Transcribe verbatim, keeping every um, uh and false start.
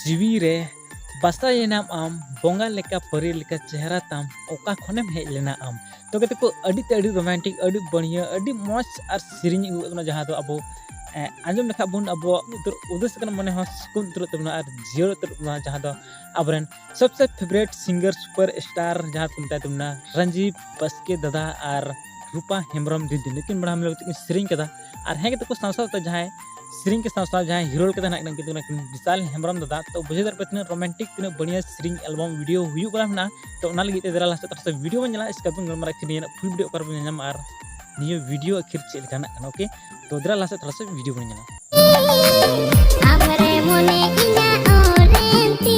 ᱡᱤᱣᱤ ᱨᱮ ᱵᱟᱥᱟᱭᱮᱱᱟᱢ ᱟᱢ, ᱵᱚᱸᱜᱟ ᱞᱮᱠᱟ ᱯᱟᱹᱨᱤ ᱞᱮᱠᱟ ᱪᱮᱦᱨᱟ ᱛᱟᱢ, ᱚᱠᱟ ᱠᱷᱚᱱᱮᱢ ᱦᱮᱡ ᱞᱮᱱᱟ ᱟᱢ᱾ ᱛᱚ ᱜᱟᱛᱮ ᱠᱚ, ᱟᱹᱰᱤ ᱛᱮ ᱟᱹᱰᱤ ᱨᱳᱢᱟᱱᱴᱤᱠ, ᱟᱹᱰᱤ ᱵᱟᱹᱲᱤᱭᱟᱹ, ᱟᱹᱰᱤ ᱢᱚᱡᱽ ᱟᱨ ᱥᱮᱨᱮᱧ ᱟᱹᱜᱩ ᱟᱠᱟᱱᱟ, ᱡᱟᱦᱟᱸ ᱫᱚ ᱟᱵᱚ ᱮ, ᱟᱸᱡᱚᱢ ᱞᱮᱠᱷᱟᱱ ᱵᱚᱱ ᱟᱵᱚᱣᱟᱜ ᱩᱫᱟᱹᱨ ᱩᱫᱟᱹᱥ ᱟᱠᱟᱱ ᱢᱚᱱᱮ ᱦᱚᱸ ᱥᱩᱠᱩᱱ ᱩᱛᱟᱹᱨᱚᱜ ᱛᱟᱵᱚᱱᱟ ᱟᱨ ᱡᱤᱭᱟᱹᱲ ᱩᱛᱟᱹᱨᱚᱜ ᱛᱟᱵᱚᱱᱟ, ᱡᱟᱦᱟᱸ ᱫᱚ ᱟᱵᱚᱨᱮᱱ ᱥᱚᱵᱥᱮ ᱯᱷᱮᱵᱟᱨᱮᱴ ᱥᱤᱝᱜᱟᱨ ᱥᱩᱯᱟᱨ ᱥᱴᱟᱨ ᱡᱟᱦᱟᱸ ᱠᱚ ᱢᱮᱛᱟᱭ ᱛᱟᱵᱚᱱᱟ ᱨᱟᱡᱤᱵᱽ ᱵᱟᱥᱠᱮ ᱫᱟᱫᱟ ᱟᱨ ᱨᱩᱯᱟ ᱦᱮᱢᱵᱨᱚᱢ ᱫᱤᱫᱤ, ᱱᱩᱠᱤᱱ ᱵᱟᱱᱟᱨ ᱢᱤᱞᱟᱹᱣ ᱠᱟᱛᱮ ᱠᱤᱱ ᱥᱮᱨᱮᱧ ᱠᱟᱫᱟ᱾ ᱟᱨ ᱦᱮᱸ ᱜᱟᱛᱮ ᱠᱚ, ᱥᱟᱶ ᱥᱟᱶᱛᱮ ᱡᱟᱦᱟᱸᱭ ᱥᱮᱨᱮᱧ ᱠᱚ ᱥᱟᱶ ᱥᱟᱶ ᱡᱟᱦᱟᱸᱭ ᱦᱤᱨᱳᱞ ᱠᱟᱫᱟ ᱱᱟᱜ ᱠᱤᱱ ᱠᱤᱱᱛᱩ ᱠᱤᱱ ᱵᱤᱥᱟᱞ ᱦᱮᱢᱵᱨᱚᱢ ᱫᱟᱫᱟ᱾ ᱛᱚ ᱵᱩᱡᱷᱟᱹᱣ ᱫᱟᱲᱮᱭᱟᱜ ᱯᱮ ᱛᱤᱱᱟᱹᱜ ᱨᱳᱢᱟᱱᱴᱤᱠ, ᱛᱤᱱᱟᱹᱜ ᱵᱟᱹᱲᱤᱭᱟᱹ ᱥᱮᱨᱮᱧ ᱮᱞᱵᱟᱢ ᱵᱷᱤᱰᱤᱭᱳ ᱦᱩᱭᱩᱜ ᱠᱟᱱᱟ ᱢᱮᱱᱟᱜᱼᱟ᱾ ᱛᱚ ᱚᱱᱟ ᱞᱟᱹᱜᱤᱫ ᱛᱮ ᱫᱮᱞᱟ ᱞᱟᱦᱟ ᱥᱮᱫ ᱛᱟᱨᱟᱥ ᱵᱷᱤᱰᱤᱭᱳ ᱵᱚᱱ ᱧᱮᱞᱟ, ᱤᱥᱠᱮ ᱵᱟᱫ ᱱᱤᱭᱟᱹ ᱯᱷᱩᱞ ᱵᱷᱤᱰᱤᱭᱳ ᱚᱠᱟ ᱨᱮᱵᱚᱱ ᱧᱟᱢᱟ ᱟᱨ ᱱᱤᱭᱟᱹ ᱵᱷᱤᱰᱤᱭᱳ ᱟᱹᱠᱷᱤᱨ ᱪᱮᱫ ᱞᱮᱠᱟ ᱱᱟᱜ ᱠᱟᱱᱟ᱾ ᱳᱠᱮ, ᱛᱚ ᱫᱮᱞᱟ ᱞᱟᱦᱟ ᱥᱮᱫ ᱛᱟᱨᱟᱥ ᱵᱷᱤᱰᱤᱭᱳ ᱵᱚᱱ ᱧᱮᱞᱟ᱾ ᱟᱵᱷᱨᱮ ᱢᱚᱱᱮ ᱤᱧᱟᱹᱜ ᱚᱨᱮᱱ ᱛᱤ